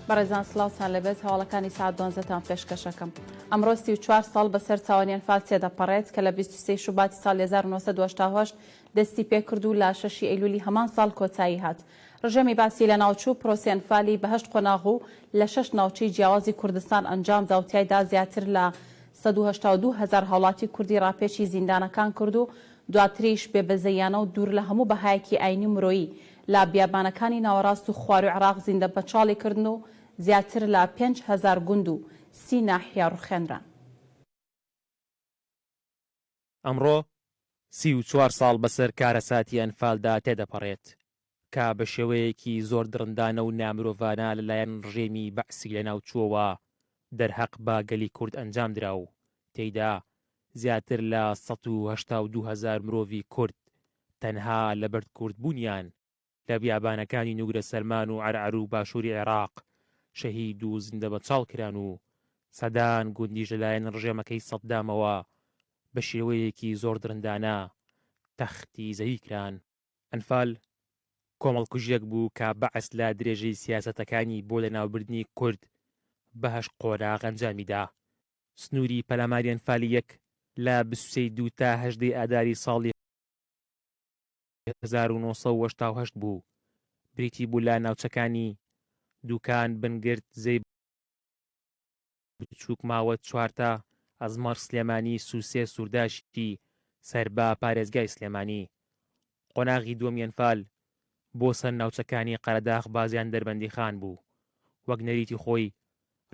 بەڕێزان سڵاوتان لێبێت هەواڵەکانی سەعات دوانزەتان پێشکەشەکەم. ئەمڕۆ 34 ساڵ بەسەر تاوانی ئەنفال تێدەپەڕێت کە لە 23 شوباتی ساڵی 1988 دەستی پێکرد و لە شەشی ئەیلولی هەمان ساڵ کۆتایی هات. ڕژێمی بەعسی لەناوچوو، پرۆسەی ئەنفالی بە هەشت قۆناغ و لە شەش ناوچەی جیاوازی کوردستان ئەنجامدا و تیایدا زیاتر لە 182 هەزار هاوڵاتی کوردی ڕاپێچی زیندانەکان کرد و دواتریش بێبەزەییانە و دوور لە هەموو بەهایەکی ئاینی و مرۆیی لە بیابانەکانی ناوەڕاست و خواروی عێراق زیندەبەچاڵی کردن و زیاتر لە 5000 گوند و سی ناحیە ڕوخێنران. ئەمڕۆ 34 ساڵ بەسەر کارەساتی ئەنفالدا تێدەپەڕێت کە بە شێوەیەکی زۆر دڕندانە و نامرۆڤانە لەلایەن ڕژێمی بەعسی لەناوچووەوە دەرهەق بە گەلی کورد ئەنجامدرا و تێیدا زیاتر لە 182 هەزار مرۆڤی کورد تەنها لەبەر کوردبوونیان لە بیابانەکانی نوگرە سەلمان و عەرعەر و باشووری عێراق شەهید و زیندەبەچاڵ کران و سەدان گوندیش لەلایەن ڕژێمەکەی سەددامەوە بە شێوەیەکی زۆر دڕندانە تەختی زەوی کران. ئەنفال کۆمەڵکوژیەک بوو کە بەعس لە درێژەی سیاسەتەکانی بۆ لەناوبردنی کورد بە هەشت قۆناغ ئەنجامی دا. سنووری پەلاماری ئەنفالی یەک لە 23 ی دوو تا 18 ی ئاداری ساڵی 1988 بوو، بریتی بوو لە ناوچەکانی، دوکان، بنگرد، زێی بچووک، ماوەت، چوارتا، ئەزمەڕ، سلێمانی، سوسێ، سورداشی سەر بە پارێزگای سلێمانی. قۆناغی دووەمی ئەنفال بۆ سەر ناوچەکانی قەرەداخ، بازیان، دەربەندیخان بوو. وەک نەریتی خۆی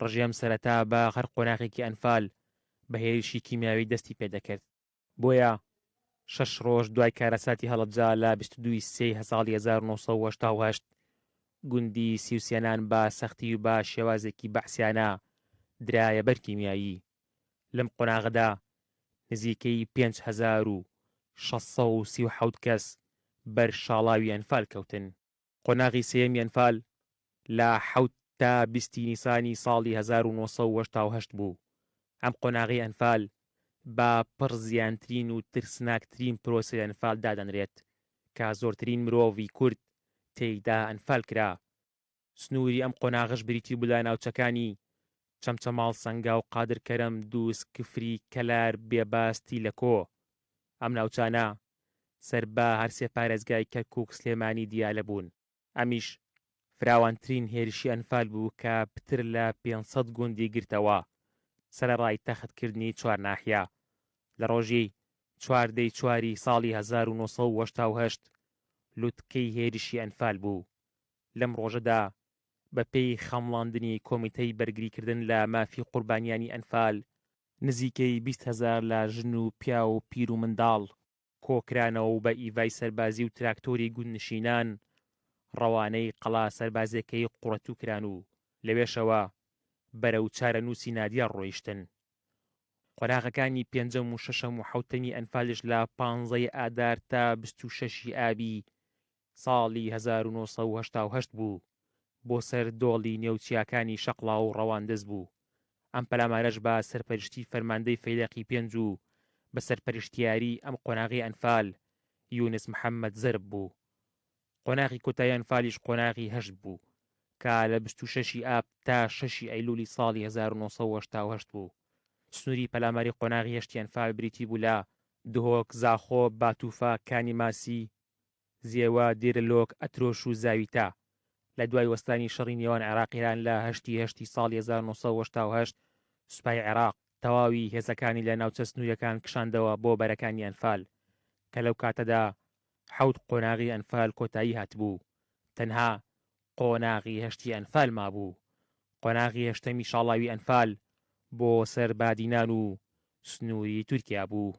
ڕژێم سەرەتا بە هەر قۆناغێکی ئەنفال بە هێرشی کیمیاوی دەستی پێدەکرد. بۆیە شەش ڕۆژ دوای کارەساتی هەڵەبجە لە 22 ی سێی ساڵی 1988 گوندی سیوسێنان بە سەختی و بە شێوازێکی بەعسیانە درایە بەر کیمیایی. لەم قۆناغەدا نزیکەی 5637 کەس بەر شاڵاوی ئەنفال کەوتن. قۆناغی سێیەمی ئەنفال لە حەوت تا 20 ی نیسانی ساڵی 1988 بوو. ئەم قۆناغەی ئەنفال بە پڕ زیانترین و ترسناکترین پرۆسەی ئەنفال دادەنرێت کە زۆرترین مرۆڤی کورد تێیدا ئەنفال کرا. سنووری ئەم قۆناغەش بریتی بوو لە ناوچەکانی، چەمچەماڵ، سەنگاو، قادرکەرەم، دووز، کفری، کەلار، بێباز، تیلەکۆ. ئەم ناوچانە سەر بە هەرسێ پارێزگای کەرکووک، سلێمانی، دیالە بوون. ئەمیش فراوانترین هێرشی ئەنفال بوو کە پتر لە 500 گوندی گرتەوە، سەرەڕای تەختکردنی چوار ناحیە. لە ڕۆژی 14 ی چواری ساڵی 1988 لوتکەی هێرشی ئەنفال بوو. لەم ڕۆژەدا بە پێی خەمڵاندنی کۆمیتەی بەرگریکردن لە مافی قوربانیانی ئەنفال، نزیکەی 20 هەزار لە ژن و پیاو و پیر و منداڵ کۆکرانەوە و بە ئیڤای سەربازی و تراکتۆری گوندنشینان ڕەوانەی قەڵا سەربازیەکەی قوڕەتوو کران و لەوێشەوە بەرەو چارەنووسی نادیار ڕۆیشتن. قۆناغەکانی پێنجەم و شەشەم و حەوتەمی ئەنفالش لە پانزە ی ئادار تا 26 ی ئابی ساڵی 1988 بوو بۆ سەر دۆڵی نێو چیاکانی شەقڵاوە و ڕەواندز بوو. ئەم پەلامارەش بە سەرپەرشتی فەرماندەی فەیلەقی پێنج و بە سەرپەرشتیاری ئەم قۆناغەی ئەنفال یونس محەمەد زەرب بوو. قۆناغی کۆتایی ئەنفالیش قۆناغی هەشت بوو کە لە 26 ی ئاب تا شەش ی ئەیلولی ساڵی 1988 بوو. سنووری پەلاماری قۆناغی هەشتی ئەنفال بریتی بوو لە، دهۆک، زاخۆ، باتوفا، کانی ماسی، زێوە، دێرەلۆک، ئەترۆش و زاویتە. لە دوای وەستانی شەڕی نێوان عێراق ئێران لە هەشت ی هەشتی ساڵی 1988 سوپای عێراق تەواوی هێزەکانی لە ناوچە سنووریەکان کشاندەوە بۆ بەرەکانی ئەنفال کە لەو کاتەدا حەوت قۆناغی ئەنفال کۆتایی هاتبوو تەنها قۆناغی هەشتی ئەنفال مابوو قۆناغی هەشتەمی شاڵاوی ئەنفال بۆ سەر بادینان و سنووری تورکیا بوو.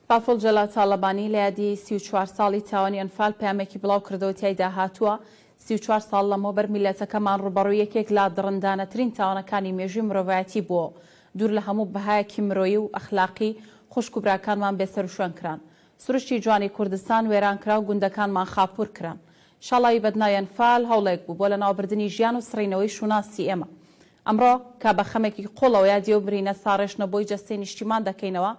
بافڵ جەلال تاڵەبانی لە یادی 34 ساڵی تاوانی ئەنفال پەیامێکی بڵاوکردەوە تیایدا هاتووە، 34 ساڵ لەمەوبەر میللەتەکەمان ڕووبەڕووی یەکێک لە دڕندانەترین تاوانەکانی مێژووی مرۆڤایەتی بووەوە، دوور لە هەموو بەهایەکی مرۆیی و ئەخلاقی خوشک و براکانمان بێسەروشوێن کران. سروشتی جوانی کوردستان وێران کرا و گوندەکانمان خاپوور کران. شاڵاوی بەدناوی ئەنفال هەوڵێک بوو بۆ لەناوبردنی ژیان و سڕینەوەی شوناسی ئێمە. ئەمڕۆ کە بە خەمێکی قوڵەوە یادی ئەو برینە ساڕێژ نەبووەی جەستەی نیشتیمان دەکەینەوە،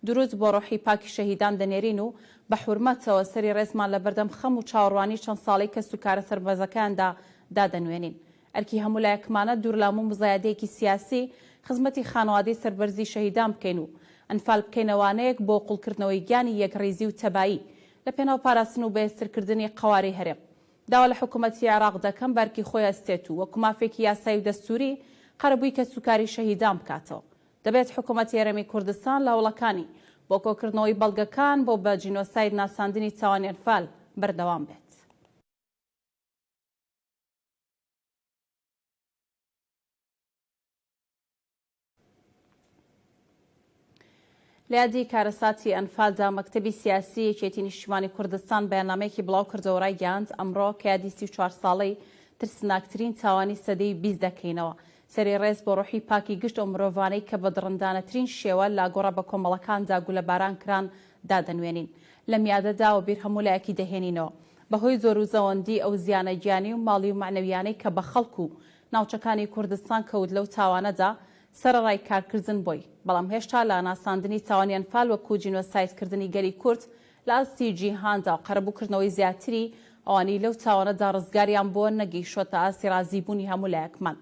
دروود بۆ ڕۆحی پاکی شەهیدان دەنێرین و بە حورمەتەوە سەری ڕێزمان لەبەردەم خەم و چاوەڕوانی چەند ساڵەی کەس و کارە سەربەرزەکەیاندا دادەنوێنین. ئەرکی هەموو لایەکمانە دوور لە هەموو موزایەدەیەکی سیاسی خزمەتی خانەوادەی سەربەرزی شەهیدان بکەین و ئەنفال بکەینە وانەیەک بۆ قوڵکردنەوەی گیانی یەکڕیزی و تەبایی لە پێناو پاراستن و بەهێزترکردنی قەوارەی هەرێم. داوا لە حکومەتی عێراق دەکەم بە ئەرکی خۆی هەستێت و وەکو مافێکی یاسایی و دەستووری قەرەبووی کەسوکاری شەهیدان بکاتەوە. دەبێت حکومەتی هەرێمی کوردستان لە هەوڵەکانی بۆ کۆکردنەوەی بەڵگەکان بۆ بە جینۆساید ناساندنی تاوانی ئەنفال بەردەوام بێت. لە یادی کارەساتی ئەنفالدا مەکتەبی سیاسی یەکێتی نیشتیمانی کوردستان بەیاننامەیەکی بڵاوکردەوە ڕایگەیاند، ئەمڕۆ کە یادی 34 ساڵەی ترسناکترین تاوانی سەدەی 20 دەکەینەوە، سەری ڕێز بۆ ڕۆحی پاکی گشت ئەو مرۆڤانەی کە بە دڕندانەترین شێوە لە گۆڕە بەکۆمەڵەکاندا گولەباران کران دادەنوێنین. لەم یادەدا وەبیر هەموو لایەکی دەهێنینەوە بەهۆی زۆروزەوەندی ئەو زیانە گیانی و ماڵی و مەعنەویانەی کە بە خەڵک و ناوچەکانی کوردستان کەوت لەو تاوانەدا سەرەڕای کارکردن بۆی بەڵام هێشتا لە ناساندنی تاوانی ئەنفال وەکو جینۆساید کردنی گەلی کورد لە ئاستی جیهاندا و قەرەبوو کردنەوەی زیاتری ئەوانەی لەو تاوانەدا ڕزگاریان بووە نەگەیشتووەتە ئاستی ڕازیبوونی هەموو لایەکمان.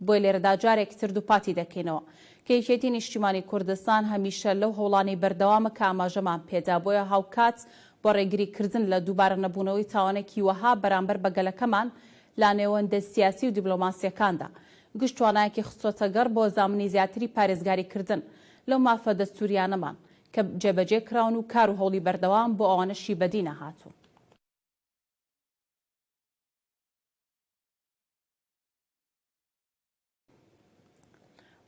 بۆیە لێرەدا جارێکی تر دووپاتی دەکەینەوە کە یەکێتی نیشتیمانی کوردستان هەمیشە لەو هەوڵانەی بەردەوامە کە ئاماژەمان پێدا بۆیە هاوکات بۆ ڕێگری کردن لە دووبارە نەبوونەوەی تاوانێکی وەها بەرامبەر بە گەلەکەمان لە نێوەندە سیاسی و دیبلۆماسیەکاندا گشت توانایەکی خستۆتە گەڕ بۆ زامنی زیاتری پارێزگاری کردن لەو مافە دەستوریانەمان کە جێبەجێ کراون و کار و هەوڵی بەردەوام بۆ ئەوانەشی بەدی نەهاتوون.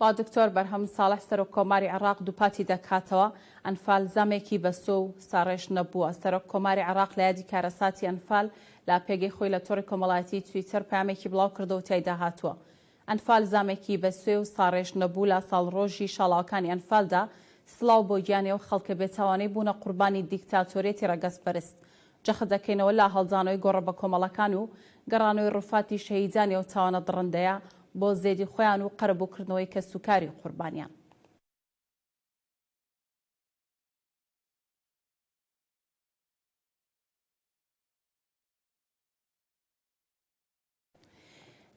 و دکتۆر بەرهەم ساڵح سەرۆک کۆماری عێڕاق دووپاتی دەکاتەوە، ئەنفال زامێکی بەسۆ و ساڕێژ نەبووە. سەرۆک کۆماری عێڕاق لە یادی کارەساتی ئەنفال لە پێگەی خۆی لە تۆڕی کۆمەڵایەتیی تویتەر پەیامێکی بڵاو کردەوە و تیایدا هاتووە، ئەنفال زامێکی بەسوێ و ساڕێژ نەبوو لە ساڵڕۆژی شاڵاوەکانی ئەنفالدا سڵاو بۆ گیانی ئەو خەڵکە بێتاوانەی بوونە قوربانی دیکتاتۆریەتی ڕەگەزپەرست جەخت دەکەینەوە لە هەڵدانەوەی گۆڕە بەکۆمەڵەکان و گەڕانەوەی ڕوفاتی شەهیدانی ئەو تاوانە دڕندەیە بۆ زێدی خۆیان و قەرەبووکردنەوەی کەسوکاری قوربانیان.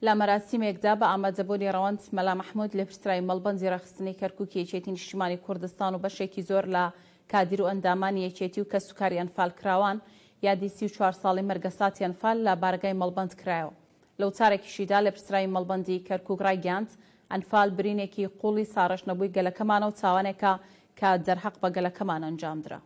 لە مەراسیمێکدا بە ئامادەبوونی ڕەوەند مەلا مەحمود لێپرسراوی مەڵبەندی ڕێکخستنی کەرکوکی یەکێتی نیشتیمانی کوردستان و بەشێکی زۆر لە کادیر و ئەندامانی یەکێتی و کەسوکاری ئەنفالکراوان یادی 34 ساڵی مەرگەساتی ئەنفال لە بارەگای مەڵبەند کرایەوە. لە وتارێکیشیدا لێپرسراوی مەڵبەندی کەرکوک ڕایگەیاند، ئەنفال برینێکی قوڵی ساڕێژنەبووی گەلەکەمانە و تاوانێکە کە دەرهەق بە گەلەکەمان ئەنجامدرا.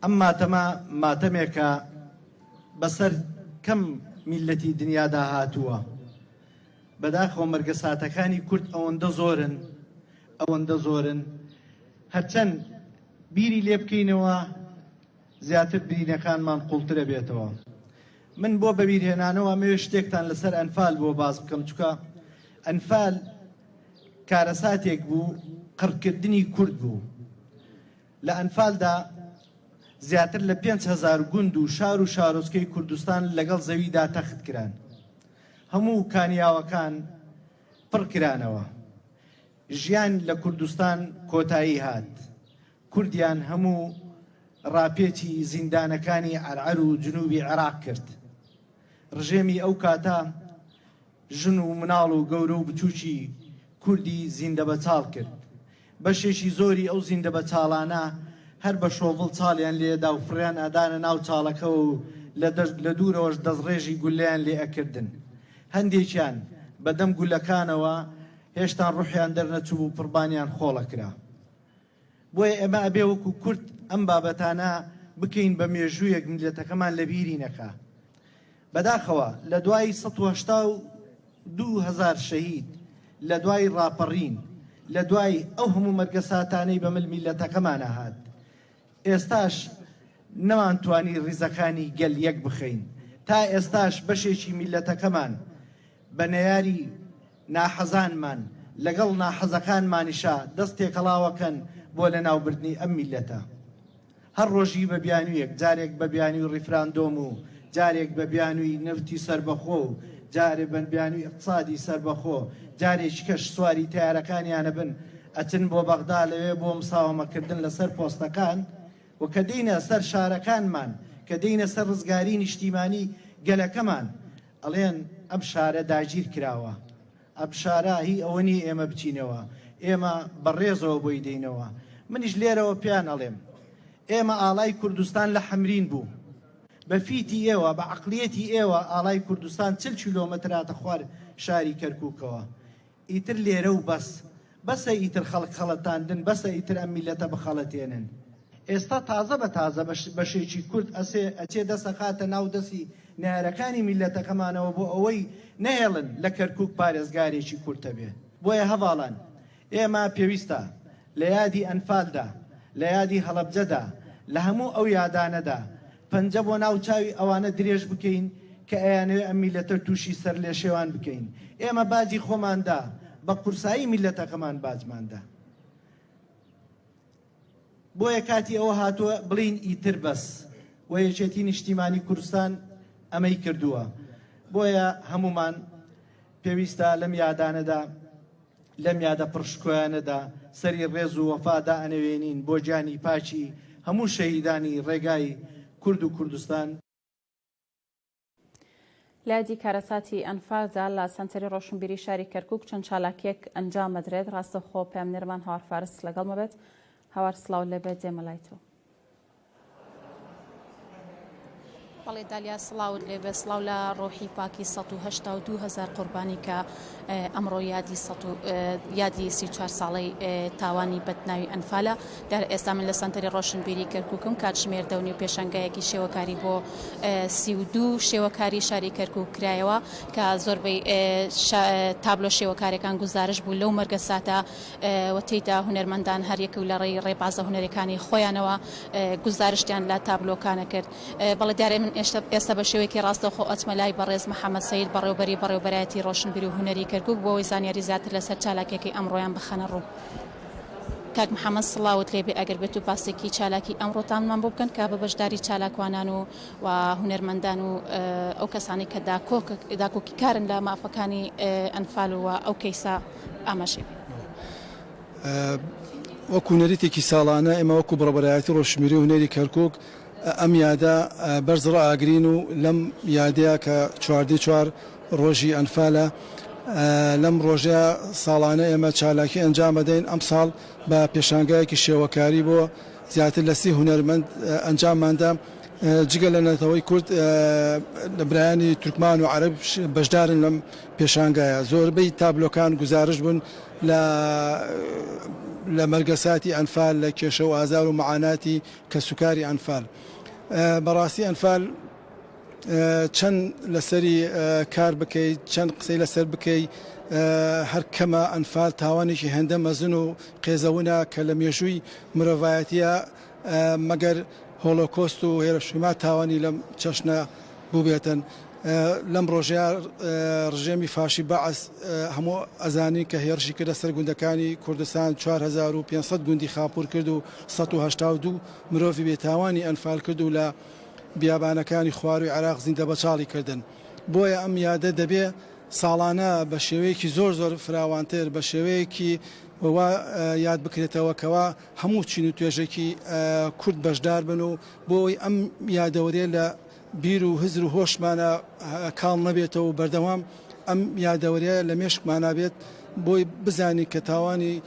ئەم ماتەمە ماتەمێکە بەسەر کەم میللەتی دنیادا هاتووە. بەداخەوە مەرگەساتەکانی کورد ئەوەندە زۆرن، ئەوەندە زۆرن، هەرچەند بیری لێ بکەینەوە زیاتر برینەکانمان قوڵترە بێتەوە. من بۆ بەبیرهێنانەوە ئەمەوێ شتێکتان لەسەر ئەنفال بۆ باس بکەم، چونکە ئەنفال کارەساتێک بوو، قڕکردنی کورد بوو. لە ئەنفالدا زیاتر لە 5000 گوند و شار و شارۆچکەی کوردستان لەگەڵ زەویدا تەخت کران. هەموو کانیاوەکان پڕ کرانەوە. ژیان لە کوردستان کۆتایی هات. کوردیان هەموو ڕاپێچی زیندانەکانی عەرعەر و جنوبی عێراق کرد. ڕژێمی ئەو کاتە ژن و مناڵ و گەورە و بچووکی کوردی زیندەبەچاڵ کرد. بەشێکی زۆری ئەو زیندەبەچاڵانە هەر بە شۆڤڵ چاڵیان لێدا و فڕیان ئەدانە ناو چاڵەکەوە و لە دوورەوەش دەستڕێژی گوللەیان لێ ئەکردن. هەندێکیان بە دەم گولەکانەوە هێشتان ڕوحیان دەرنەچووبوو پڕبانیان خۆڵ ئەکرا. بۆیە ئێمە ئەبێ وەکو کورد ئەم بابەتانە بکەین بە مێژوویەک میللەتەکەمان لە بیری نەکا. بەداخەوە لە دوای 182 هەزار شەهید، لە دوای ڕاپەڕین، لە دوای ئەو هەموو مەرگەساتانەی بە مل میللەتەکەمانا هات، ئێستاش. نەمانتوانی ڕیزەکانی گەل یەک بخەین. تا ئێستاش بەشێکی میللەتەکەمان بە نەیاری ناحەزانمان لەگەڵ ناحەزەکانمانیشا دەست تێکەڵاوەکەن بۆ لەناوبردنی ئەم میللەتە. هەر ڕۆژی بە بیانوویەک، جارێک بە بیانووی ڕیفراندۆم و جارێک بە بیانووی نەوتی سەربەخۆ و جارێ بە بیانووی ئیقتسادی سەربەخۆ، جارێکی کەش سواری تەیارەکانیان ئەبن ئەچن بۆ بەغدا لەوێ بۆ مساوەمەکردن لەسەر پۆستەکان و کە دێینە سەر شارەکانمان، کە دێینە سەر ڕزگاری نیشتیمانی گەلەکەمان ئەڵێن ئەم شارە داگیر کراوە. ئەم شارە هی ئەوە نییە ئێمە بچینەوە، ئێمە بە ڕێزەوە بۆی دێینەوە. منیش لێرەوە پێیان ئەڵێم، ئێمە ئاڵای کوردستان لە حەمرین بوو. بە فیتی ئێوە، بە عەقڵیەتی ئێوە ئاڵای کوردستان 40 کیلۆمەتر هاتە خوار شاری کەرکووکەوە. ئیتر لێرە و بەس. بەسە ئیتر خەڵک خەڵەتاندن، بەسە ئیتر ئەم میللەتە بخەڵەتێنن. ئێستا تازە بە تازە بەشێکی کورد ئەسێ ئەچێ دەست ئەخاتە ناو دەسی نەیارەکانی میللەتەکەمانەوە بۆ ئەوەی نەهێڵن لە کەرکوک پارێزگارێکی کورد هەبێ. بۆیە هەڤاڵان ئێمە پێویستە لە یادی ئەنفالدا، لە یادی هەڵەبجەدا، لە هەموو ئەو یادانەدا پەنجە بۆ ناو چاوی ئەوانە درێژ بکەین کە ئەیانەوێ ئەم میللەتە تووشی سەرلێشێوان بکەین. ئێمە باجی خۆمان دا، بە قورسایی میللەتەکەمان باجمان دا. بۆیە کاتی ئەوە هاتووە بڵێین ئیتر بەس و یەکێتی نیشتیمانی کوردستان ئەمەی کردووە. بۆیە هەموومان پێویستە لەم یادانەدا، لەم یادە پڕ شکۆیانەدا سەری ڕێز و وەفا دائەنەوێنین بۆ گیانی پاکی هەموو شەهیدانی ڕێگای کورد و کوردستان. لە یادی کارەساتی ئەنفالدا لە سەنتەری ڕۆشنبیری شاری کەرکوک چەند چالاکیەک ئەنجام ئەدرێت، ڕاستەوخۆ پەیامنێرمان هاوار فارس لەگەڵمە بێت. هاوار سڵاو لێبێت دێمە لای تۆ. بەڵێ دالیا سڵاوت لێبێ سڵاو لە ڕۆحی پاکی 182 هزار قوربانی کە ئەمڕۆ یادی یادی 34 ساڵەی تاوانی بەدناوی ئەنفالە دار ئێستا من لە سەنتەری ڕۆشنبیری کەرکوکم کاتژمێر دەونی و پێشانگایەکی شێوەکاری بۆ 32 شێوەکاری شاری کەرکوک کرایەوە کە زۆربەی تابلۆ شێوەکارەکان گوزارش بوو لەو مەرگە ساتە و تێیدا هونەرمەندان هەریەکە و لە ڕێی ڕێبازە هونەریەکانی خۆیانەوە گوزارشتیان لە تابلۆکانە کرد. بەڵێ دیارە من ئێستا بە شێوەیەکی ڕاستەوخۆ ئەچمە لای بەڕێز محەمەد سەید بەڕێوبەری بەڕێوبەرایەتی ڕۆشنبیری و هونەری کەرکوک بۆ ئەوەی زانیاری زیاتر لەسەر چالاکیەکەی ئەمڕۆیان بخەنە ڕوو. کاک محەمەد سڵاوت لێبێ ئەگەر بێت و باسێکی چالاکی ئەمڕۆتانمان بۆ بکەن کە بە بەشداری چالاکوانان و و هونەرمەندان و ئەو کەسانەی کە داکۆک داکۆکیکارن لە مافەکانی ئەنفال و ئەو کەیسە ئاماژەی پێ. وەکو نەریتێکی ساڵانە ئێمە وەکو بەڕێوەبەرایەتی ڕۆشنبیری و هونەری کەرکوک ئەم یادە بەرز ڕائەگرین و لەم یادەیە کە چواردەی چوار ڕۆژی ئەنفالە لەم ڕۆژەیە ساڵانە ئێمە چالاکی ئەنجام ئەدەین ئەمساڵ بە پێشانگایەکی شێوەکاری بۆ زیاتر لە سی هونەرمەند ئەنجامماندا جگە لە نەتەوەی کورد برایانی تورکمان و عەرەب بەشدارن لەم پێشانگایە زۆربەی تابلۆکان گوزارشت بوون لە لە مەرگەساتی ئەنفال لە کێشە و ئازار و معاناتی کەسوکاری ئەنفال بەڕاستی ئەنفال چەند لەسەری کار بکەیت چەند قسەی لەسەر بکەی هەر کەمە ئەنفال تاوانێکی هێندە مەزن و قێزەونە کە لە مێژووی مرۆڤایەتیە مەگەر هۆلۆکۆست و هێرۆشیما تاوانی لەم چەشنە بووبێتن. لەم ڕۆژەیا ڕژێمی فاشی بەعس هەموو ئەزانین کە هێڕشی کردە سەر گوندەکانی کوردستان 4500 گوندی خاپوور کرد و 182 مرۆڤی بێتاوانی ئەنفال کرد و لە بیابانەکانی خوارووی عێراق زیندەبەچاڵی کردن. بۆیە ئەم یادە دەبێ ساڵانە بە شێوەیەکی زۆر زۆر فراوانتر بە شێوەیەکی وا یاد بکرێتەوە کەوا هەموو چین و توێژێکی کورد بەشدار بن و بۆ ئەوەی ئەم یادەوەریە لە بیر و هزر و هۆشمانا کاڵ نەبێتەوە و بەردەوام ئەم یادەوەریە لە مێشکمانا بێت بۆی بزانین کە تاوانی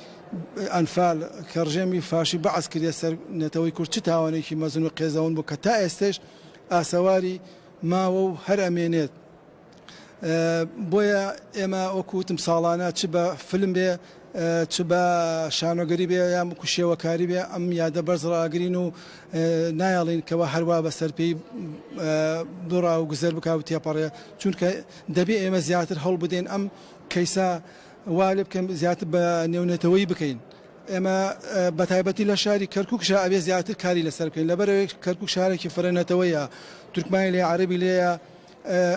ئەنفال کە ڕژێمی فاشی بەعس کردیە سەر نەتەوەی کورد چ تاوانێکی مەزن و قێزەون بوو کە تا ئێستەش ئاسەواری ماوە و هەر ئەمێنێت. بۆیە ئێمە وەکو وتم ساڵانە چ بە فلم بێ چ بە شانۆگەری بێ یان وەکو شێوەکاری بێ ئەم یادە بەرز ڕاگرین و نایەڵین کەوا هەروا بە سەرپێی بڕا و گوزەر بکا و تێپەڕێ چونکە دەبێ ئێمە زیاتر هەوڵ بدەین ئەم کەیسە وا لێ بکەین زیاتر بە نێونەتەوەیی بکەین. ئێمە بەتایبەتی لە شاری کەرکوکشا ئەبێ زیاتر کاری لەسەر بکەین لەبەرئەوەی کەرکوک شارێکی فرە نەتەوەیە تورکمانی لێیە عەرەبی لێیە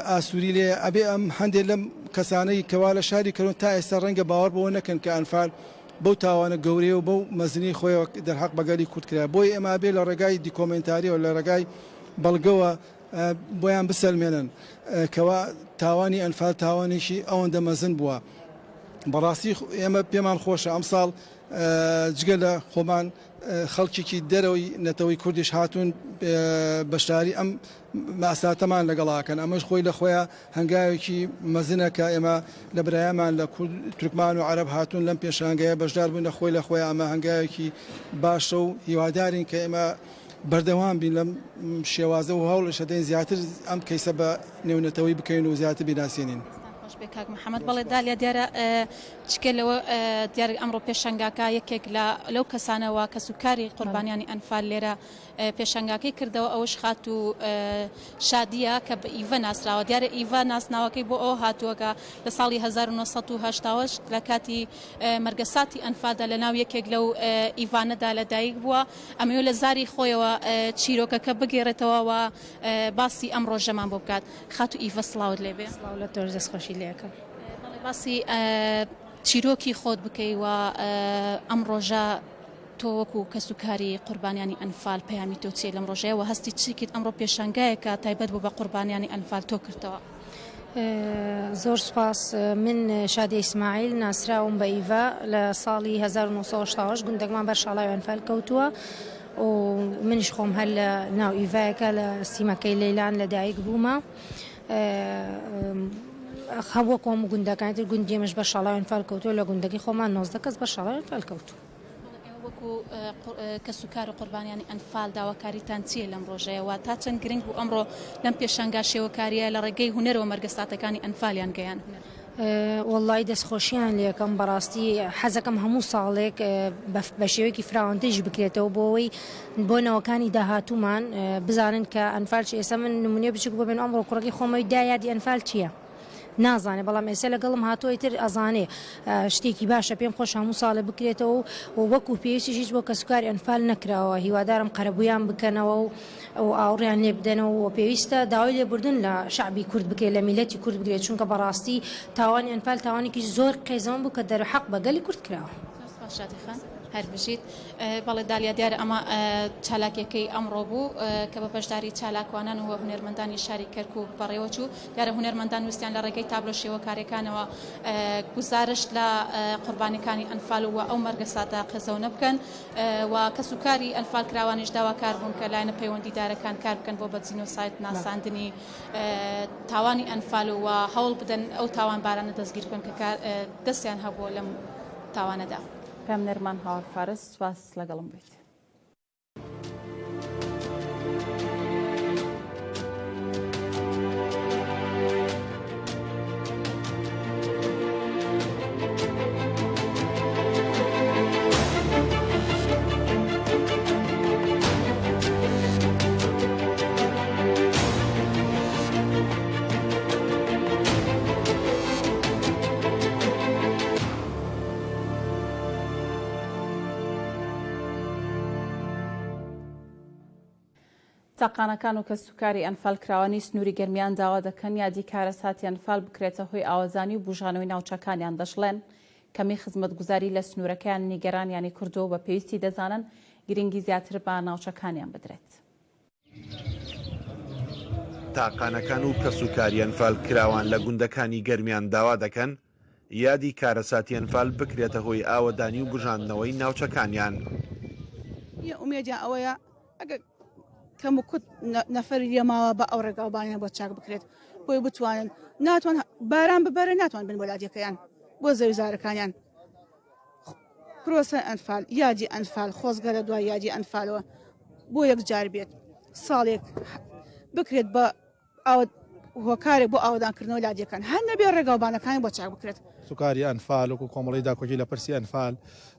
ئاسوری لێیە ئەبێ ئەم هەندێک لەم کەسانەی کەوا لە شاری کەرون تا ئێستا ڕەنگە باوەڕ بەوە نەکەن کە ئەنفال بەو تاوانە گەورەیە و بەو مەزنی خۆیەوە دەرحەق بە گەلی کورد کرا بۆیە ئێمە ئەبێ لە ڕێگای دیکۆمێنتاریەوە لە ڕێگای بەڵگەوە بۆیان بسەلمێنن کەوا تاوانی ئەنفال تاوانێکی ئەوەندە مەزن بووە. بەڕاستی ئێمە پێمان خۆشە ئەمساڵ جگە لە خۆمان خەڵکێکی دەرەوەی نەتەوەی کوردیش هاتوون بەشداری ئەم ماساتەمان لەگەڵاکەن ئەمەش خۆی لە خۆیان هەنگاوێکی مەزنە کە ئێمە لە برایەمان لە کورد تورکمان و عەرەب هاتوون لەم پێشانگەیە بەشدار بوون لە خۆی لە خۆیان ئەمە هەنگاوێکی باشە و هیوادارین کە ئێمە بەردەوام بین لەم شێوازە و هەوڵیش دەدەین زیاتر ئەم کەیسە بە نێونەتەوەی بکەین و زیاتر بیناسێنین. دەستتان خۆش بێ کاک محەمەد. بەڵێ دالیا دیارە جگە لەوە دیارە ئەمڕۆ پێشەنگاکە یەکێک لە لەو کەسانە وا کەسوکاری قوربانیانی ئەنفال لێرە پێشەنگاکەی کردەوە ئەوەش خاتوو شادیە کە بە ئیڤە ناسراوە دیارە ئیڤە ناسناوەکەی بۆ ئەوە هاتووە کە لە ساڵی 1988 لە کاتی مەرگەساتی ئەنفالدا لە ناو یەکێک لەو ئیڤانەدا لەدایک بووە ئەمەوێ لە زاری خۆیەوە چیرۆکەکە بگێڕێتەوە و باسی ئەم ڕۆژەمان بۆ بکات. خاتوو ئیڤە سڵاوت لێ بێ. سڵاو لە تۆش دەستخۆشی لێ ئەکەم. بەڵێ باسی چیرۆکی خۆت بکەی و ئەم ڕۆژە تۆ وەکو کەسوکاری قوربانیانی ئەنفال پەیامی تۆ چیە لەم ڕۆژەیە و هەستی چی کرد ئەمڕۆ پێشانگایەکە تایبەت بوو بە قوربانیانی ئەنفال تۆ کردەوە؟ زۆر سوپاس من شادیە ئیسماعیل ناسراوم بە ئیڤا لە ساڵی 1970 گوندەکمان بەر شاڵاوی ئەنفال کەوتووە و منیش خۆم هەر لە ناو ئیڤایەکە لە سیمەکەی لەیلان لە دایک بوومە هەبووە کۆم گوندەکانی تر گوندی ئێمەش بەر شاڵاوی ئەنفال کەوتووە لە گوندەکەی خۆمان 19 کەس بەر شاڵاوی ئەنفال کەوتوو. بەڵێ ئێوە وەکو کەسوکار و قوربانیانی ئەنفال داواکاریتان چییە لەم ڕۆژەیە و تا چەند گرنگ بوو ئەمڕۆ لەم پێشانگا شێوەکارییە لە ڕێگەی هونەرەوە مەرگەساتەکانی ئەنفالیان گەیاند؟ وەڵڵاهی دەستخۆشیان لێکەم بەڕاستی حەزەکەم هەموو ساڵێک بە شێوەیەکی فراوانتریش بکرێتەوە بۆ ئەوەی بۆ نەوەکانی داهاتوومان بزانن کە ئەنفال چیە ئێستا من نمونەی بچوک بۆ بێنم ئەمڕۆ کوڕەکەی خۆمەوی دا یادی ئەنفال چییە؟ نازانێ بەڵام ئێستا لەگەڵم هاتووە ئیتر ئەزانێ شتێکی باشە پێم خۆشە هەموو ساڵێ بکرێتەوە و وەکو پێویستیش هیچ بۆ کەسوکاری ئەنفال نەکراوە هیوادارم قەرەبوویان بکەنەوە و و ئاوڕیان لێ بدەنەوە و پێویستە داوای لێبوردن لە شەعبی کورد بکرێت لە میلەتی کورد بکرێت چونکە بەڕاستی تاوانی ئەنفال تاوانێکی زۆر قێزەون بوو کە دەرحەق بە گەلی کورد کراوە. زۆر سپاس شادی خان. هەر بژیت. بەڵێ دالیا دیارە ئەمە چالاکیەکەی ئەمڕۆ بوو کە بە بەشداری چالاکوانان و هونەرمەندانی شاری کەرکوک بەڕێوەچوو. دیارە هونەرمەندان ویستیان لە ڕێگەی تابلۆ شێوەکاریەکانەوە گوزارشت لە قوربانیەکانی ئەنفال و ئەو مەرگەساتە قێزەونە بکەن و کەسوکاری ئەنفالکراوانیش داواکار بوون کە لایەنە پەیوەندیدارەکان کار بکەن بۆ بە جینۆساید ناساندنی تاوانی ئەنفال و هەوڵ بدەن ئەو تاوانبارانە دەستگیر بکەن کە دەستیان هەبووە لەم تاوانەدا. پەیامنێرمان هاوار فارس سوپاس لەگەڵم بوویت. تاقانەکان و کەسوکاری ئەنفالکراوانی سنووری گەرمیان داوا دەکەن یادی کارەساتی ئەنفال بکرێتە هۆی ئاوەزانی و بوژانەوەی ناوچەکانیان، دەشڵێن کەمی خزمەتگوزاری لە سنوورەکەیان نیگەرانیانی کردووە و بە پێویستی دەزانن گرنگی زیاتر بە ناوچەکانیان بدرێت. تاقانەکان و کەسوکاری ئەنفالکراوان لە گوندەکانی گەرمیان داوا دەکەن یادی کارەساتی ئەنفال بکرێتە هۆی ئاوەدانی و بوژاندنەوەی ناوچەکانیان. ئومێدیان ئەوەیە ئەگەر کەم و کورت نەفەری لێ ماوە بە ئەو ڕێگاوبانیان بۆ چاک بکرێت بۆی بتوانن ناتوان باران ببەرە ناتوان بن بۆ لادیەکەیان بۆ زەویزارەکانیان پرۆسە ئەنفال یادی ئەنفال خۆزگە لە دوای یادی ئەنفالەوە بۆ یەکجار بێت ساڵێک بکرێت بە هۆکارێک بۆ ئاوەدانکردنەوەی لادێکان هەر نەبێ ڕێگاوبانەکانی بۆ چاک بکرێت. سوکاری ئەنفال وەکو کۆمەڵەی داکۆکی لە پرسی ئەنفال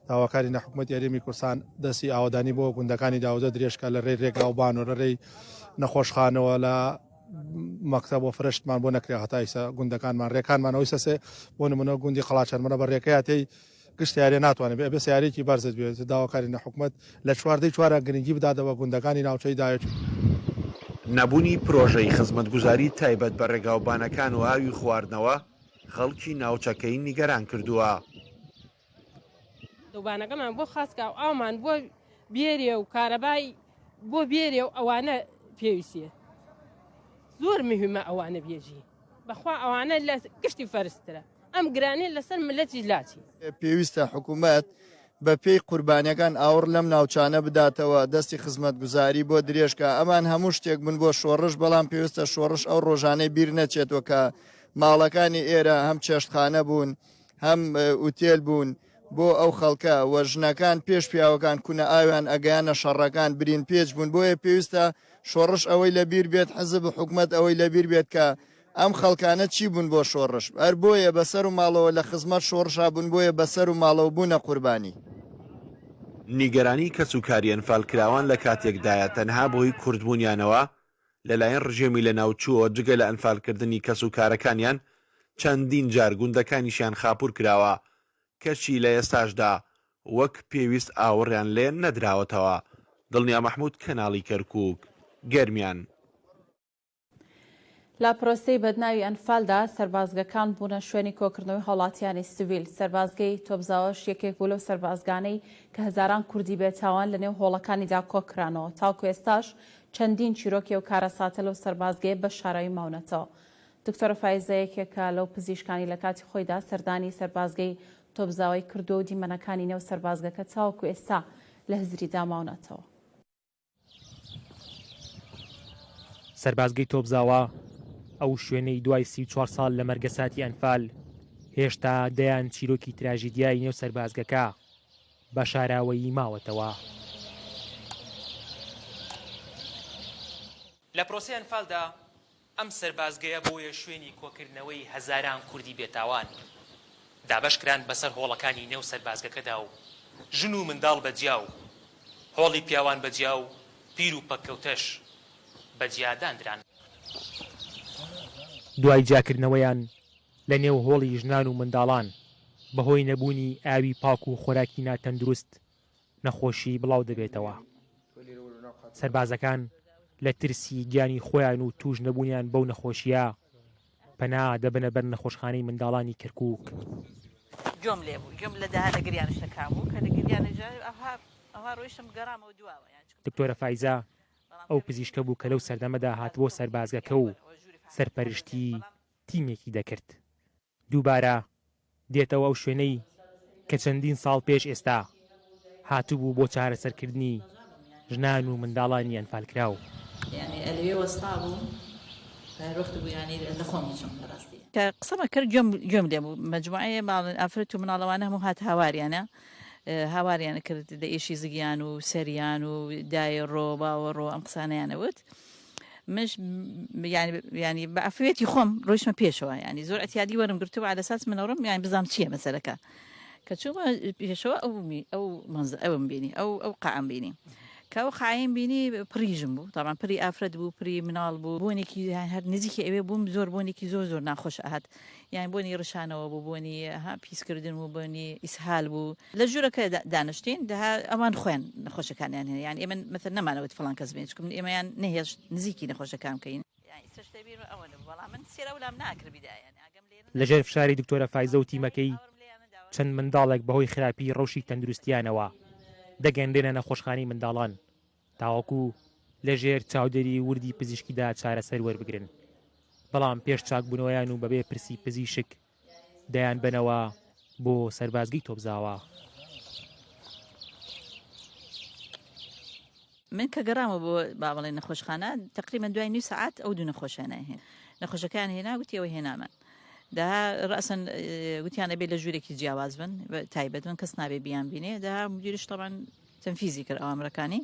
داواکاری لە حکومەتی هەرێمی کوردستان دەستی ئاوەدانی بۆ گوندەکانی داودە درێژکە لە رێی رێگاوبان و لە رێی نەخۆشخانەوە لە مەکتەب و فرەشتمان بۆ نەکرێ هەتا ئیسە گوندەکانمان رێکانمان ئەوەی سەسێ بۆ نمونە گوندی قەڵاچەرمەنە بە رێکەیە تێی. گشت سیارە ناتوانێت بێ ئەبێ سیارەیەکی بەرزت بێت داواکاری لە حکومەت لە چواردەی چوارە گرنگی بداتەوە گوندەکانی ناوچەی دایەچ. نەبوونی پرۆژەی خزمەتگوزاری تایبەت بە رێگاوبانەکان و ئاوی خواردنەوە خەڵکی ناوچەکەی نیگەران کردووە. دوبانەکەمان بۆ خاسکا و ئاومان بۆ بێرێ و کارەبای بۆ بێرێ و ئەوانە پێویستە زۆر مهمە ئەوانە بێژی بەخوا ئەوانە لە گشتی فەرزترە ئەم گرانیە لەسەر ملەتیش لاچی. پێویستە حکومەت بە پێی قوربانیەکان ئاوڕ لەم ناوچانە بداتەوە، دەستی خزمەتگوزاری بۆ درێژکا، ئەمان هەموو شتێک بوون بۆ شۆڕش، بەڵام پێویستە شۆڕش ئەو ڕۆژانەی بیر نەچێتەوە کە ماڵەکانی ئێرە هەم چێشتخانە بوون، هەم ئوتێل بوون بۆ ئەو خەڵکە و ژنەکان پێش پیاوەکان کونە ئاویان ئەگەیانە شەڕەکان برین پێچ بوون، بۆیە پێویستە شۆڕش ئەوەی لە بیر بێت، حزب و حکومەت ئەوەی لە بیر بێت کە ئەم خەڵکانە چی بوون بۆ شۆڕش؟ هەر بۆیە بە سەر و ماڵەوە لە خزمەت شۆڕشا بوون، بۆیە بە سەر و ماڵەوە بوونە قوربانی. نیگەرانی کەسوکاری ئەنفالکراوان لە کاتێکدایە تەنها بەهۆی کوردبوونیانەوە لەلایەن ڕژێمی لەناوچووەوە جگە لە ئەنفالکردنی کەسوکارەکانیان چەندین جار گوندەکانیشیان خاپوور کراوە کەچی لە ئێستاشدا وەک پێویست ئاوڕیان لێ نەدراوەتەوە. دڵنیا مەحمود کەناڵی کەرکوک، گەرمیان. لە پرۆسەی بەدناوی ئەنفالدا سەربازگەکان بوونە شوێنی کۆکردنەوەی هاوڵاتیانی سڤیل، سەربازگەی تۆپزاوەش یەکێک بوو لەو سەربازگانەی کە هەزاران کوردی بێتاوان لەنێو هۆڵەکانیدا کۆکرانەوە، تاوەکو ئێستاش چەندین چیرۆکی ئەو کارەساتە لەو سەربازگەیە بە شاراوی ماونەتەوە. دکتۆرە فایزە یەکێکە لەو پزیشکانی لە کاتی خۆیدا سەردانی سەربازگەی تۆپزاوەی کردووە و دیمەنەکانی نێو سەربازگەکە تاوەکو ئێستا لە هزریدا ماونەتەوە. سەربازگەی تۆپزاوا، ئەو شوێنەی دوای 34 ساڵ لە مەرگەساتی ئەنفال، هێشتا دەیان چیرۆکی تراژیدیای نێو سەربازگەکە بە شاراوەیی ماوەتەوە. لە پرۆسەی ئەنفالدا ئەم سەربازگەیە بۆیە شوێنی کۆکردنەوەی هەزاران کوردی بێتاوان، دابەشکران بەسەر هۆڵەکانی نێو سەربازگەکەدا و ژن و منداڵ بە جیا و هۆڵی پیاوان بە جیا و پیر و پەککەوتەش بە جیا داندران. دوای جیاکردنەوەیان لە نێو هۆڵی ژنان و منداڵان، بەهۆی نەبوونی ئاوی پاک و خۆراکی ناتەندروست نەخۆشی بڵاو دەبێتەوە. سەربازەکان لە ترسی گیانی خۆیان و تووش نەبوونیان بەو نەخۆشییە، پەنا دەبەنە بەر نەخۆشخانەی منداڵانی کەرکووک. گوێم لێ بوو گوێم لە دەها لە گریان شتەکان بوو کە لە گریانە جا ئەوها ئەوها ڕۆیشتم گەڕامەوە دواوە یان چکم دکتۆرە فایزە ئەو پزیشکە بوو کە لەو سەردەمەدا هاتبووە سەربازگەکە و سەرپەرشتی تیمێکی دەکرد. دووبارە دێتەوە ئەو شوێنەی کە چەندین ساڵ پێش ئێستا هاتبوو بۆ چارەسەرکردنی ژنان و منداڵانی ئەنفالکراو. یانی ئەلەوێ وەستا بووم هەر وەخت بوو یانی لە خۆم بچم بەڕاستی. کە قسەمە کرد گوێم گوێم لێ بوو مەجموعەیە ماڵ ئافرەت و مناڵەوانە هەموو هات هاواریانە هاواریان کرد لە ئێشی زگیان و سەریان و دایە ڕۆ باوە ڕۆ ئەم قسانەیانە وت. منش یانی یانی بە عەفویەتی خۆم ڕۆیشتمە پێشەوە یانی زۆر ئەتیادی وەرم گرتووە عەلە ساس من ئەڕۆم یانی بزانم چییە مەسەلەکە کە چوومە پێشەوە ئەو ئەو مەنزە ئەوم بینی ئەو ئەو قاعەم بینی کە ئەو قاعەیم بینی پڕی ژن بوو تاوان پڕی ئافرەت بوو پڕی مناڵ بوو بۆنێکی هەر نزیکی ئەوێ بووم زۆر بۆنێکی زۆر زۆر ناخۆش ئەهات یان بۆنی ڕشانەوە بوو بۆنی ها پیسکردن بوو بۆنی ئیسهال بوو لە ژوورەکە دانیشتین دەها ئەوان خۆیان نەخۆشەکانیان هەیە یان ئێمە مەسەل نەمانەوت فڵان کەس بێن چونکە ئێمەیان نەهێشت نزیکی نەخۆشەکان بکەین. لەژێر فشاری دکتۆرە فایزە و تیمەکەی چەند منداڵێک بەهۆی خراپی ڕەوشی تەندروستیانەوە دەگەنرێنە نەخۆشخانەی منداڵان تاوەکو لەژێر چاودێری وردی پزیشکیدا چارەسەر وەربگرن بەڵام پێش چاکبوونەوەیان و بەبێ پرسی پزیشک دەیانبەنەوە بۆ سەربازگەی تۆپزاوا. من کە گەڕامەوە بۆ با بڵێن نەخۆشخانە تقریبا دوای نیو سەعات ئەو دوو نەخۆشیانە هێن نەخۆشەکان هێنا گوتی ئەوە هێنامان دەها ڕەسەن گوتیان ئەبێ لە ژوورێکی جیاواز بن تایبەت بن کەس نابێ بیان بینێ دەها مدیرش طبعا تەنفیزی کرد ئەوامرەکانی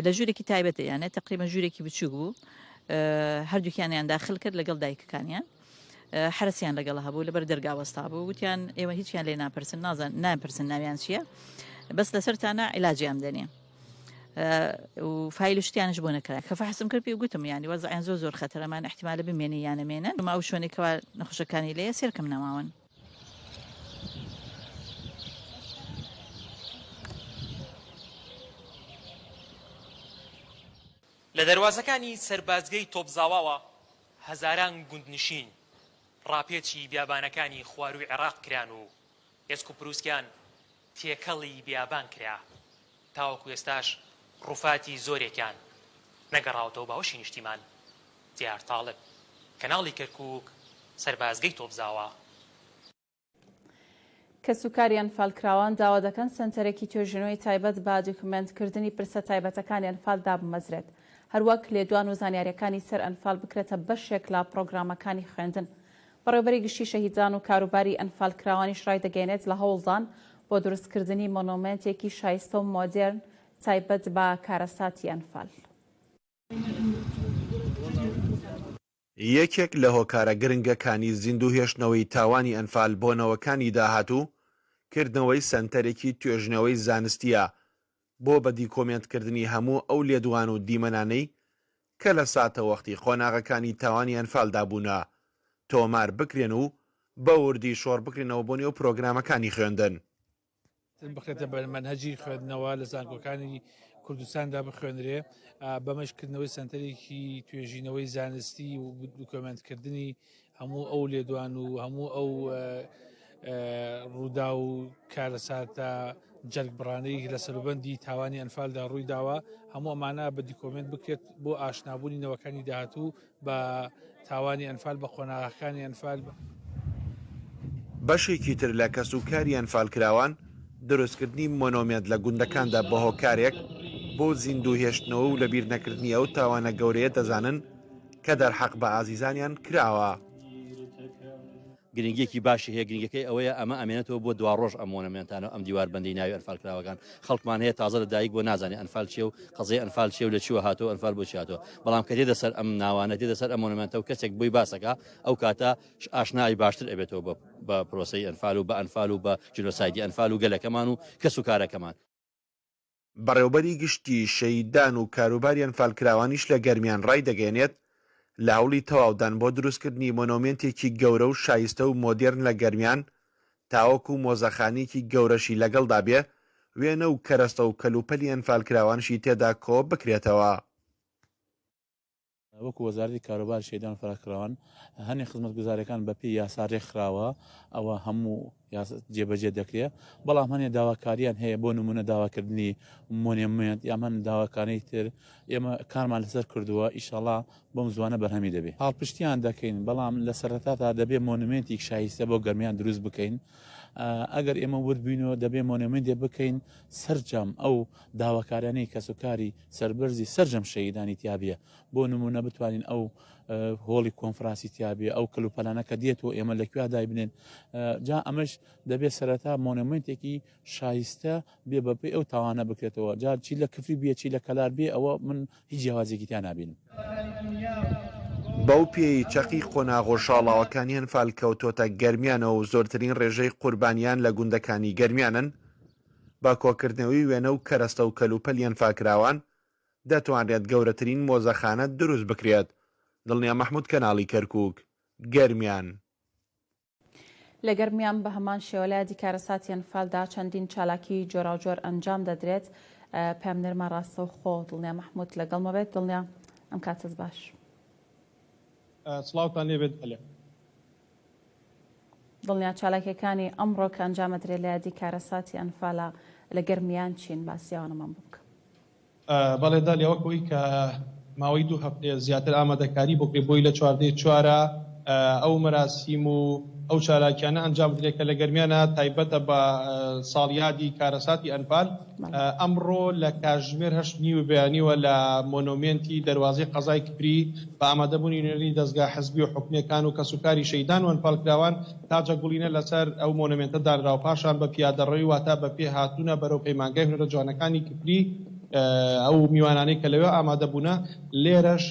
لە ژوورێکی تایبەتە یانە تقریبا ژوورێکی بچووک بوو هەردووکیانیان داخل کرد لەگەڵ دایکەکانیان حرەسیان لەگەڵ هەبوو لەبەر دەرگا وەستا بوو وتیان ئێوە هیچیان لێ ناپرسن نازان ناپرسن ناویان چییە بەس لەسەرتانە عیلاجیان دەنێ و فایل و شتیانش بۆ نەکرا کە فەحسم کرد پێ گوتم ینی وەزعیان زۆر زۆر خەتەرەمان احتیمالە بمێنێ یان نەمێنن ئەو شوێنێکەوە نەخۆشەکانی لێیە سێرکەم نەماون. لە دەروازەکانی سەربازگەی تۆپزاواوە هەزاران گوندنشین ڕاپێچی بیابانەکانی خوارووی عێراق کران و ئێسک و پروسکیان تێکەڵی بیابان کرا، تاوەکو ئێستاش ڕوفاتی زۆرێکیان نەگەڕاوەتەوە باوەشی نیشتیمان. دیار تاڵب، کەناڵی کەرکوک، سەربازگەی تۆپزاوا. کەسوکاری ئەنفالکراوان داوا دەکەن سەنتەرێکی توێژینەوەی تایبەت بە دیکۆمێنتکردنی پرسە تایبەتەکانی ئەنفال دابمەزرێت، هەروەک لێدوان و زانیارییەکانی سەر ئەنفال بکرێتە بەشێک لە پڕۆگرامەکانی خوێندن. بەڕێوەبەری گشتی شەهیدان و کاروباری ئەنفالکراوانیش ڕایدەگەیەنێت لە هەوڵدان بۆ دروستکردنی مۆنۆمێنتێکی شایستە و مۆدێرن تایبەت بە کارەساتی ئەنفال. یەکێک لە هۆکارە گرنگەکانی زیندووهێشتنەوەی تاوانی ئەنفال بۆ نەوەکانی داهاتوو، کردنەوەی سەنتەرێکی توێژینەوەی زانستییە بۆ بە دیکۆمێنتکردنی هەموو ئەو لێدوان و دیمەنانەی کە لە ساتەوەختی قۆناغەکانی تاوانی ئەنفالدا بوونە، تۆمار بکرێن و بە وردی شۆڕبکرێنەوە بۆ نێو پرۆگرامەکانی خوێندن. بخرێتە بەر مەنهەجی خوێندنەوە لە زانکۆکانی کوردستاندا بخوێنرێ، بەمەش کردنەوەی سەنتەرێکی توێژینەوەی زانستی و دوکۆمێنتکردنی هەموو ئەو لێدوان و هەموو ئەو ڕوودا و کارەساتە جەرگبڕانەی لە سەروبەندی تاوانی ئەنفالدا ڕووی داوە هەموو ئەمانە بە دیکۆمێنت بکرێت بۆ ئاشنابوونی نەوەکانی داهاتوو بە تاوانی ئەنفال بە قۆناغەکانی ئەنفال. بەشێکی تر لە کەسوکاری ئەنفالکراوان دروستکردنی مۆنۆمێنت لە گوندەکاندا بە هۆکارێک بۆ زیندوو هێشتنەوە و لەبیرنەکردنی ئەو تاوانە گەورەیە دەزانن کە دەرحەق بە ئازیزانیان کراوە. گرنگیەکی باشی هەیە، گرنگیەکەی ئەوەیە ئەمە ئەمێنێتەوە بۆ دواڕۆژ ئەم مۆنەمێنتانە و ئەم دیواربەندەی ناوی ئەنفالکراوەکان، خەڵکمان هەیە تازە لە دایک بووە نازانێ ئەنفال چیە و قەزیەی ئەنفال چیە و لە چیوە هاتووە و ئەنفال بۆچی هاتووە، بەڵام کە دێتە سەر ئەم ناوانە دێتە سەر ئەم مۆنەمێنتە و کەسێک بۆی باسەکا ئەو کاتە ئاشنای باشتر ئەبێتەوە بە بە پرۆسەی ئەنفال و بە ئەنفال و بە جینۆسایدی ئەنفال و گەلەکەمان و کەس و کارەکەمان. بەڕێوبەری گشتیی شەهیدان و کاروباری ئەنفالکراوانیش لە گەرمیان ڕایدەگەیەنێت، لە هەوڵی تەواودان بۆ دروستکردنی مۆنۆمێنتێکی گەورە و شایستە و مۆدێرن لە گەرمیان، تاوەکو مۆزەخانەیەکی گەورەشی لەگەڵدا بێ، وێنە و کەرەستە و کەلوپەلی ئەنفالکراوانشی تێدا کۆبکرێتەوە. وەکو وەزارەتی کاروباری شەهیدان و فەراکراوان هەنێ خزمەتگوزاریەکان بە پێی یاسا رێکخراوە ئەوە هەموو جێبەجێ دەکرێت بەڵام هەنێ داواکاریان هەیە بۆ نمونە داواکردنی مۆنێمێنت یان هەن داواکانی تر ئێمە کارمان لەسەر کردووە ئیشەڵا بەم زوانە بەرهەمی دەبێت پاڵپشتیان دەکەین بەڵام لە سەرەتادا دەبێت مۆنومێنتێک شایستە بۆ گەرمیان دروست بکەین ئەگەر ئێمە ورد بینەوە دەبێ مۆنومێنتێ بکەین سەرجەم ئەو داواکارانەی کەسوکاری سەربەرزی سەرجەم شەهیدانی تیابێ بۆ نمونە بتوانین ئەو هۆڵی کۆنفراسی تیابێ ئەو کەلوپەلانە کە دێت و ئێمە لە کوێ دایبنێن جا ئەمەش دەبێت سەرەتا مۆنۆمێنتێکی شایستە بێ بەپێی ئەو تاوانە بکرێتەوە جا چی لە کفری بێ چی لە کەلار بێ ئەوە من هیچ جیاوازێکی تیا نابینم. بەو پێیەی چەقی قۆناغ و شاڵاوەکانی ئەنفال کەوتۆتە گەرمیانەوە و زۆرترین ڕێژەی قوربانیان لە گوندەکانی گەرمیانن، بە کۆکردنەوەی وێنە و کەرەستە و کەلوپەلی ئەنفالکراوان، دەتوانرێت گەورەترین مۆزەخانە دروست بکرێت. دڵنیا مەحمود کەناڵی کەرکوک، گەرمیان. لە گەرمیان بە هەمان شێوە لە یادی کارەساتی ئەنفالدا چەندین چالاکی جۆراوجۆر ئەنجام دەدرێت. پەیامنێرمان ڕاستەوخۆ دڵنیا مەحمود لەگەڵمە بێت. دڵنیا ئەم کاتەت باش. سڵاوتان لێبێت بەلێ. دڵنیا چالاکیەکانی ئەمڕۆ کە ئەنجامەدرێت لە یادی کارەساتی ئەنفالە لە گەرمیان چین؟ باسی ئەوانەمان بۆ بکە. بەڵێ دالیا وەک ئەوەی کە ماوەی دوو هەفتەیە زیاتر ئامادەکاری بۆ کرێ بۆی لە چواردەی چوارە ئەو مەراسیم و ئەو چالاکیانە ئەنجام بدرێت کە لە گەرمیانە تایبەتە بە ساڵیادی کارەساتی ئەنفال ئەمڕۆ لە کاژمێر هەشت نیوی بەیانیوە لە مۆنۆمێنتی دەروازەی قەزای کفری بە ئامادەبوونی نوێنەری دەزگا حزبی و حکومییەکان و کەسوکاری شەهیدان و ئەنفالکراوان تاجە گوڵینە لەسەر ئەو مۆنۆمێنتە دانرا و پاشان بە پیادەڕەوی واتە بە پێ هاتوونە بەرەو پەیمانگای هونەرە جوانەکانی کفری ئەو میوانانەی کە لەوێ ئامادە بوونە لێرەش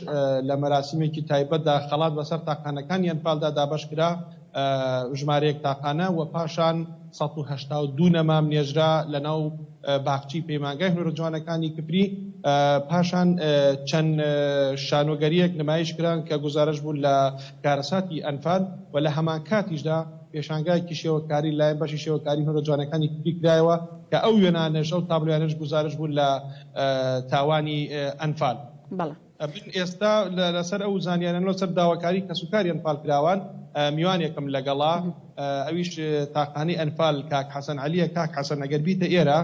لە مەراسیمێکی تایبەتدا خەڵات بەسەر تاقانەکانی ئەنفالدا دابەش کرا ژمارەیەک تاقانە و پاشان 182 نەمام نێژرا لەناو باخچەی پەیمانگای هونەرە جوانەکانی کفری، پاشان چەند شانۆگەرییەک نمایش کران کە گوزارشت بوون لە کارەساتی ئەنفال و لە هەمانکاتیشدا پێشانگایەکی شێوەکاری لەلایەن بەشی شێوەکاری هونەرە جوانەکانی کفری کرایەوە کە ئەو وێنانەش ئەو تابلۆیانەش گوزارشت بوون لە تاوانی ئەنفال. بەڵێ. من ئێستا لەسەر ئەو زانیاریانە لەسەر داواکاری کەسوکاری ئەنفالکراوان میوانێکم لەگەڵە ئەویش تاقانەی ئەنفال کاک حەسەن عەلیە کاک حەسەن ئەگەر بیتە ئێرە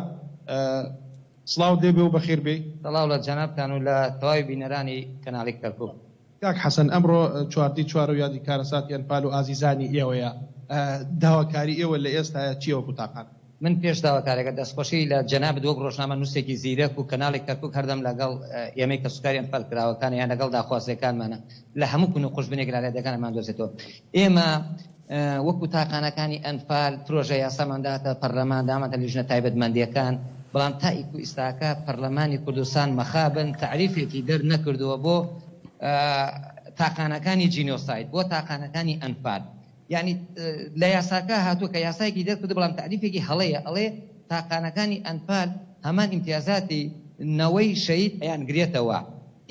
سڵاوت لێبێ و بەخێر بێی. سڵاو لە جەنابتان و لە تەواوی بینەرانی کەناڵی کەرکوک. کاک حەسەن ئەمڕۆ چواردەی چوارە و یادی کارەساتی ئەنفال و ئازیزانی ئێوەیە، داواکاری ئێوە لە ئێستایا چیە وەکو تاقان؟ من پێش داواکاریەکە دەستخۆشی لە جەنابت وەک ڕۆژنامە نوسێکی زیرەک و کەناڵی کەرکوک هەردەم لەگەڵ ئێمەی کەسوکاری ئەنفال کراوەکانە یان لەگەڵ داخوازیەکانمانە لە هەموو کون و قوژبنێک لالێدەکان ئەماندۆزێتەوە ئێمە وەکو تاقانەکانی ئەنفال پرۆژە یاسامان داتە پەرلەمان دامانتە لیژنە تایبەتمەندیەکان بەڵام تا ئیکو ئیستاکە پەرلەمانی کوردستان مەخابن تەعریفێکی دەرنەکردووە بۆ تاقانەکانی جینۆساید بۆ تاقانەکانی ئەنفال یانی لە یاساکە هاتووە کە یاسایەکی دەرکردووە بەڵام تەعریفێکی هەڵەیە ئەڵێ تاقانەکانی ئەنفال هەمان ئیمتیازاتی نەوەی شەهید ئەیانگرێتەوە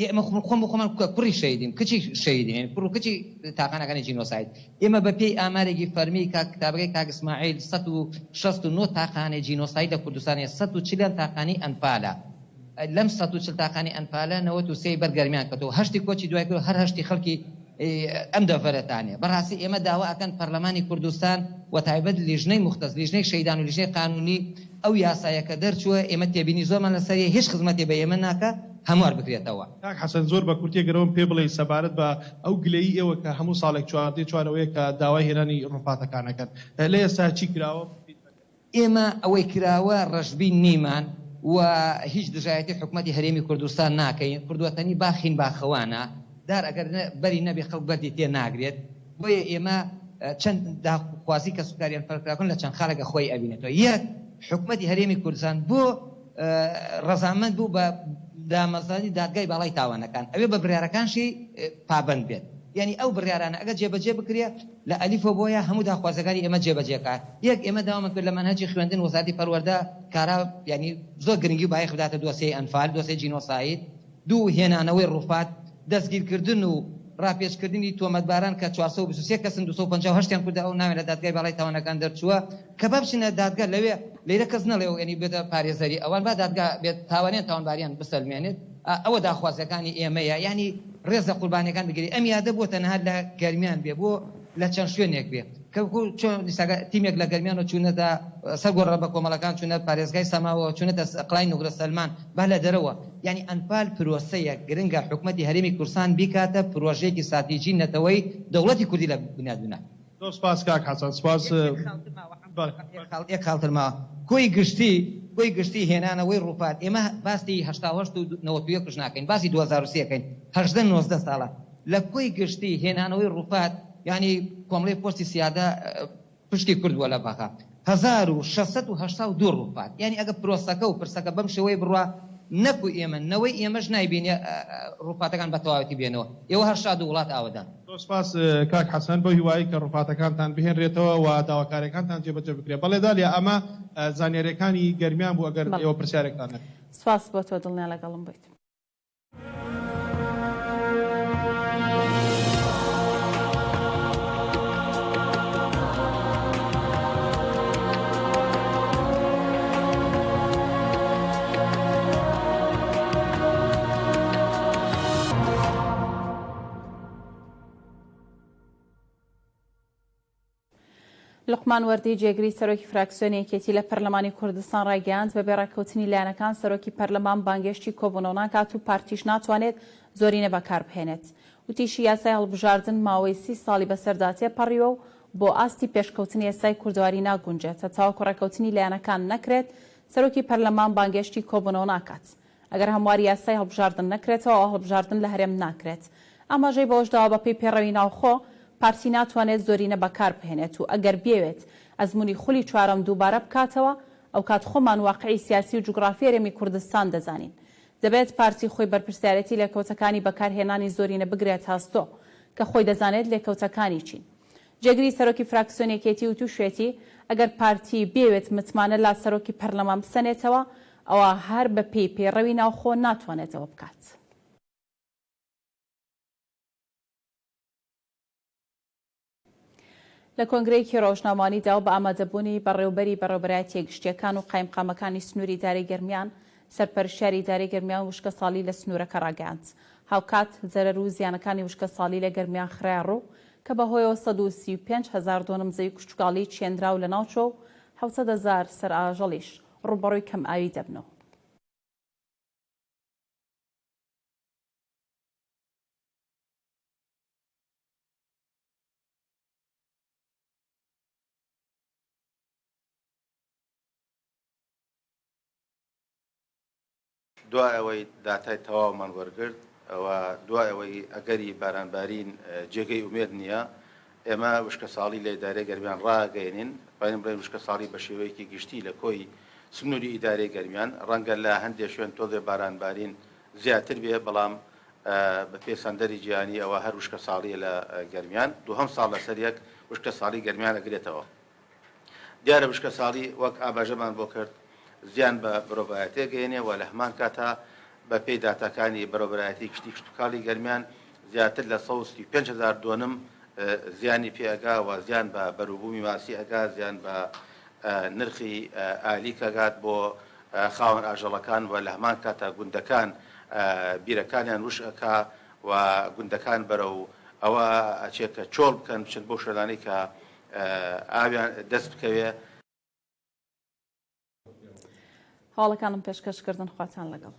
ئێمە خۆم بۆ خۆمان کوڕی شەهیدین کچی شەهیدین یانی کوڕ و کچی تاقانەکانی جینۆساید ئێمە بە پێی ئامارێکی فەرمی کاک کتابەکەی کاک ئیسماعیل 169 تاقانەی جینۆساید لە کوردستان هەیە 140 یان تاقانەی ئەنفالە لەم 140 تاقانەی ئەنفالە 93 ی بەر گەرمیان کەوتەوە هەشتی کۆچی دوای کرد هەر هەشتی خەڵکی ئەم دەڤەرەتانە بەڕاستی ئێمە داوا ئەکەن پەرلەمانی کوردستان و تایبەت لیژنەی موختەس لیژنەی شەهیدان و لیژنەی قانونی ئەو یاسایە کە دەرچووە ئێمە تێبینی زۆرمان لەسەریە هیچ خزمەتێ بە ئێمە ناکا هەموار بکرێتەوە. کاک حەسەن زۆر بە کورتی گەر ئەوەم پێ بڵێی سەبارەت بە ئەو گلەیی ئێوە کە هەموو ساڵێک چواردەی چوار ئەوەیە کە داوای هێنانی ڕوفاتەکان ئەکەن لە ئێستا چی کراوە؟ ئێمە ئەوەی کراوە ڕەشبین نیمان و هیچ دژایەتی حکومەتی هەرێمی کوردستان ناکەین، کوردوەتەنی باخین باخەوانە، دار ئەگەر بەری نەبێ خەڵک بەردی تێ ناگرێت، بۆیە ئێمە چەند داخوازی کەسوکاری ئەنفالکراوەکان لە چەند خاڵێکا خۆی ئەبینێتەوە، یەک، حکومەتی هەرێمی کوردستان بۆ ڕەزامەند بوو بە دامەزراندنی دادگای باڵای تاوانەکان ئەوێ بە بڕیارەکانشی پابەند بێت، یانی ئەو بڕیارانە ئەگەر جێبەجێ بکرێ لە ئەلیفەوە بۆ یا هەموو داخوازیەکانی ئێمە جێبەجێ کا. یەک، ئێمە داوامان کرد لە مەنهەجی خوێندن وەزارەتی پەروەردە کارا یانی زۆر گرنگی و بایەخ بداتە دۆسیەی ئەنفال، دۆسیەی جینۆساید. دوو، هێنانەوەی ڕوفات، دەستگیرکردن و ڕاپێچکردنی تۆمەتباران کە 423 کەسن، 258 یان کوردە ئەو ناویان لە دادگای باڵای تاوانەکان دەرچووە کە با بچنە دادگا لەوێ لەیرە کەس نەڵێ و یانی بێتە پارێزەری ئەوان با دادگا بێت تاوانیان تاوانباریان بسەلمێنێت. ئەوە داخوازیەکانی ئێمەیە یانی ڕێز لە قوربانیەکان بگیرێت ئەم یادە بۆ تەنها لە گەرمیان بێ بۆ لە چەند شوێنێک بێ کە چۆن ئیستاکە تیمێک لە گەرمیانەوە چوونەتە سەر گۆڕە بە کۆمەڵەکان چوونە پارێزگای سەماوە چوونەتە قڵای نوگرە سەلمان با لە دەرەوە یانی ئەنفال پرۆسەیەک گرنگە حکومەتی هەرێمی کوردستان بیکاتە پرۆژەیەکی ستراتیجی نەتەوەی دەوڵەتی کوردی لە بنیات بنا. زۆر سپاس کاک حەسەن سپاس. یەک خاڵتر ماوە کۆی گشتی کۆی گشتی هێنانەوەی ڕووفات ئێمە باسی 88 و 91 ش ناکەین باسی 2003 ئەکەین 18 19 ساڵە لە کۆی گشتی هێنانەوەی ڕووفات یانی کۆمەڵەی پۆستی سیادە پشکی کورد بووە لە بەغا 1682 ڕووفات یانی ئەگە پرۆسەکە و پرسەکە بەم شێوەیە بڕوا نەکو ئێمە نەوەی ئێمەش نایبینێ ڕووفاتەکان بە تەواوەتی بێنەوە ئێوە هەر شاد و وڵات ئاوەدان. زۆر سپاس کاک حەسەن بەو هیوایەی کە ڕوفاتەکانتان بهێنرێتەوە و داواکاریەکانتان جێبەجێ بکرێت. بەڵێ دالیا ئەمە زانیاریەکانی گەرمیان بوو ئەگەر بەڵێ ئێوە پرسیارێکتان هەبێت. سپاس بۆ تۆ دڵنیا لەگەڵم بوویت. لوقمان وەردی جێگری سەرۆکی فراکسیۆنی یەکێتی لە پەرلەمانی کوردستان ڕایگەیاند، بەبێ ڕێککەوتنی لایەنەکان سەرۆکی پەرلەمان بانگێشتی کۆبوونەوە ناکات و پارتیش ناتوانێت زۆرینە بەکاربهێنێت. وتیشی، یاسای هەڵبژاردن ماوەی سی ساڵی بەسەردا تێپەڕیوە و بۆ ئاستی پێشکەوتنی ئێستای کوردەواری ناگونجێت، هەتاوەکو ڕێککەوتنی لایەنەکان نەکرێت سەرۆکی پەرلەمان بانگێشتی کۆبوونەوە ناکات. ئەگەر هەمواری یاسای هەڵبژاردن نەکرێتەوە ئەوا هەڵبژاردن لە هەرێم ناکرێت. ئاماژەی بەوەشداوە بەپێی پێڕەوی ناوخۆ، پارتی ناتوانێت زۆرینە بەکاربهێنێت و ئەگەر بیەوێت ئەزموونی خولی چوارەم دووبارە بکاتەوە ئەوکات خۆمان واقعی سیاسی و جوگرافی هەرێمی کوردستان دەزانین. دەبێت پارتی خۆی بەرپرسیارێتی لێکەوتەکانی بەکارهێنانی زۆرینە بگرێتە ئەستۆ کە خۆی دەزانێت لێکەوتەکانی چین. جێگری سەرۆکی فراکسیۆنی یەکێتی وتوشێتی، ئەگەر پارتی بیەوێت متمانە لا سەرۆکی پەرلەمان بسەنێتەوە، ئەوا هەر بەپێی پەیڕەوی ناوخۆ ناتوانێت ئەوە بکات. لە کۆنگرەیەکی ڕۆژنامەوانیدا و بە ئامادەبوونی بەڕێوبەری بەڕێوبەرایەتییە گشتییەکان و قایمقامەکانی سنووری ئیدارەی گەرمیان، سەرپەرشتیاری ئیدارەی گەرمیان وشکەساڵی لە سنوورەکە ڕاگەیاند. هاوکات زەرەر و زیانەکانی وشکەساڵی لە گەرمیان خرایە ڕوو کە بەهۆیەوە 135 هەزار دۆنم زەوی کشتوکاڵی چێنراو لەناوچووە و 700 هەزار سەر ئاژەڵیش ڕووبەڕووی کەمئاوی دەبنەوە. دوای ئەوەی داتای تەواومان وەرگرت و دوای ئەوەی ئەگەری بارانبارین جێگەی ئومێد نییە، ئێمە وشکەساڵی لە ئیدارەی گەرمیان ڕاگەیەنین، توانین بڵێین وشکەساڵی بە شێوەیەکی گشتی لە کۆی سنووری ئیدارەی گەرمیان، ڕەنگە لە هەندێ شوێن تۆزێ بارانبارین زیاتر بێ، بەڵام بە پێی سەندەری جیهانی ئەوە هەر وشکەساڵییە لە گەرمیان، دووهەم ساڵ لەسەر یەک وشکەساڵی گەرمیان ئەگرێتەوە. دیارە وشکەساڵی وەک ئاماژەمان بۆ کرد زیان بە مرۆڤایەتی ئەگەیەنێ و لە هەمان کاتا بە پێی داتاکانی بەرێوەبەرایەتی گشتی کشتوکاڵی گەرمیان زیاتر لە 135 هەزار دۆنم زیانی پێ ئەگا و زیان بە بەروبوومی ماسی ئەگا، زیان بە نرخی ئالیک ئەگات بۆ خاوەن ئاژەڵەکان و لە هەمان کاتا گوندەکان بیرەکانیان وش ئەکا و گوندەکان بەرەو ئەوە ئەچێ کە چۆڵ بکەن بچن بۆ شوێنانەی کە ئاویان دەست بکەوێ. هەواڵەکانم پێشکەش کردن خواتان لەگەڵ.